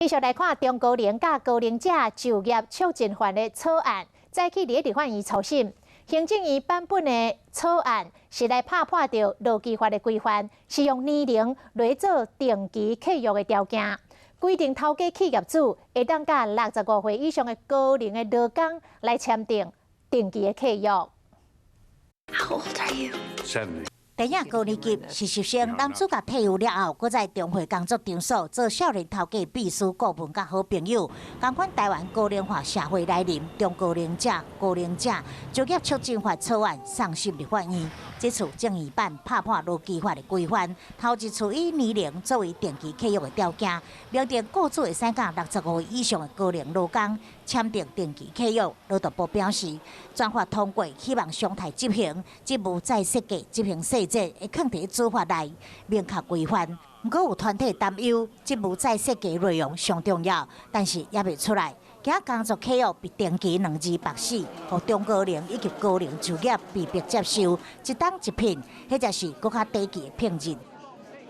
繼續來看中高齡佮高齡者就業促進法的草案，再去佇立法院初審。行政院版本的草案是來拍破著勞基法的規範，是用年齡來做定期契約的條件，規定頭家企業主會當佮65歲以上的高齡的勞工來簽訂定期的契約。 How old are you? 70. 電影高年級實習生男主角退休了後，閣在重回工作場所做少年頭家秘書顧問佮好朋友。仝款台灣高齡化社會來臨，中高齡者、高齡者就業促進法草案送審立法院。這次正義版拍破勞基法的規範，頭一次以年齡作為定期契約的條件，明定雇主會使佮65歲以上的高齡勞工簽訂定期契約。勞動部表示，全法通過，希望常態執行，職務再設計執行細節會囥佇主法內明確規範。毋過有團體擔憂，職務再設計內容上重要，但是猶未出來，驚工作契約被定期兩字縛死，予中高齡以及高齡就業被迫接受一冬一聘，或者是閣較低級的聘任。